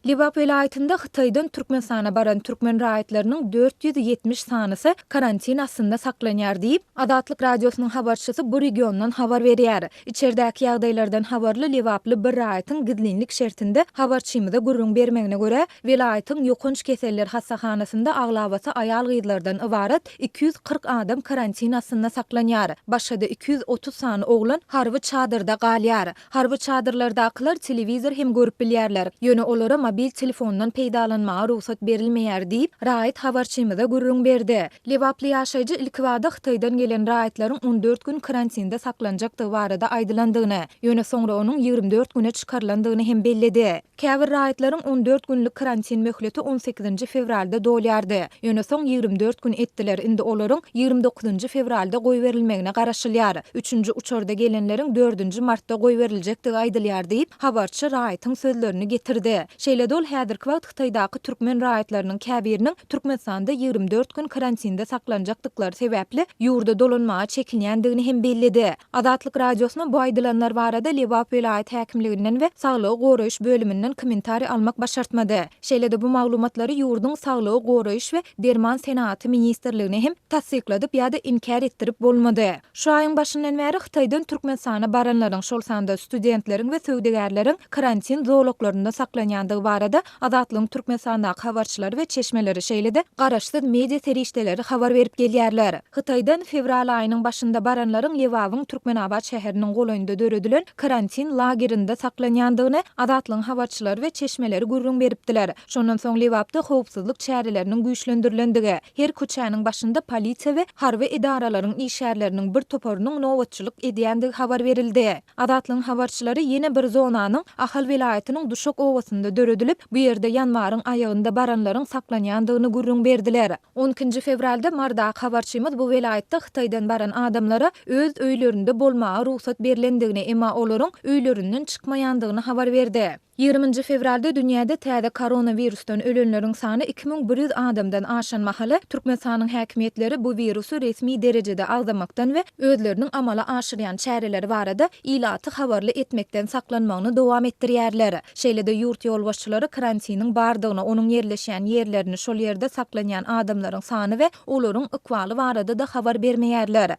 Lebap welaýatynda Hytaýdan Türkmenistana baran türkmen raýatlarynyň 470 sanysy karantin astynda saklanýar diýip, Azatlyk Radiosynyň habarçysy bu regiondan habar berýär. Içerdäki ýagdaýlardan habarly lebaply bir raýatyň gizlinlik şertinde habarçymyza gürrüň bermegine görä, welaýatyň ýokanç keseller hassahanasynda aglabasy aýal-gyzlardan ybarat 240 adam karantin astynda saklanýar. Başga-da 230 sany oglan harby çadyrda galýar. Harby çadyrlardakylar telewizor hem görüp bilýärler, ýöne olara mobil telefondan peýdalanmaga rugsat berilmeýär diýip, raýat habarçymyza gürrüň berdi. Lebaply ýaşaýjy ilkibada Hytaýdan gelen raýatlaryň 14 gün karantinde saklanjakdygy barada aýdylandygyny, ýöne soňra onuň 24 güne çykarylandygyny hem belledi. Käbir raýatlaryň 14 günlük karantin möhleti on sekizinji fewralda dolýardy. Ýöne soň 24 gün etdiler, indi olaryň ýigrimi dokuzynjy fewralda goýberilmegine garaşylýar. Üçünji uçarda gelenleriň dördünji martda goýberiljekdigi aýdylýar diýip, habarçy raýatyň sözlerini getirdi. Şeýle-de ol häzirki wagt Hytaýdaky türkmen raýatlarynyň käbiriniň Türkmenistanda 24 gün karantinde saklanjakdyklary sebäpli ýurda dolanmaga çekinýändigini hem belledi. Azatlyk Radiosyna bu aýdylanlar barada Lebap welaýat häkimliginden we saglygy goraýyş bölüminden kommentariý almak başartmady. Şeýle-de bu maglumatlary ýurduň Saglygy goraýyş we derman senagaty ministrligine hem tassykladyp ýa-da inkär etdirip bolmady. Şu aýyň başyndan bäri Hytaýdan Türkmenistana baranlaryň, şol sanda studentleriň we söwdagärleriň karantin zolaklarynda saklanýandygy barada Azatlygyň Türkmenistandaky habarçylary we çeşmeleri, şeýle-de garaşsyz media serişdeleri habar berip gelýärler. Hytaýdan fewral aýynyň başynda baranlaryň Lebabyň Türkmenabat şäheriniň golaýynda döredilen karantin lagerinde saklanýandygyny Azatlygyň habarçylary we çeşmeleri gürrüň beripdiler. Şondan soň Lebapda howpsuzlyk çäreleriniň güýçlendirilendigi, her köçäniň başynda polisiýa we harby edaralaryň işgärleriniň bir toparynyň nobatçylyk edýändigi habar berildi. Azatlygyň habarçylary ýene bir zonanyň Ahal welaýatynyň Duşak obasynda döredilip, bu ýerde ýanwaryň aýagynda baranlaryň saklanýandygyny gürrüň berdiler. On ikinji fewralda Marydaky habarçymyz bu welaýatda Hytaýdan baran adamlara öz öýlerinde bolmaga rugsat berlendigini, emma olaryň öýlerinden çykmaýandygyny habar berdi. Ýigriminji fewralda dünýäde täze koronawirusdan ölenleriň sany 2100 adamdan aşan mahaly, Türkmenistanyň häkimiýetleri bu wirusy resmi derejede agzamakdan we özleriniň amala aşyrýan çäreleri barada ilaty habarly etmekden saklanmagyny dowam etdirýärler. Şeýle-de ýurt ýolbaşçylary karantiniň bardygyny, onuň ýerleşýän ýerlerini, şol ýerde saklanýan adamlaryň sany we olaryň ykbaly barada-da habar bermeýärler.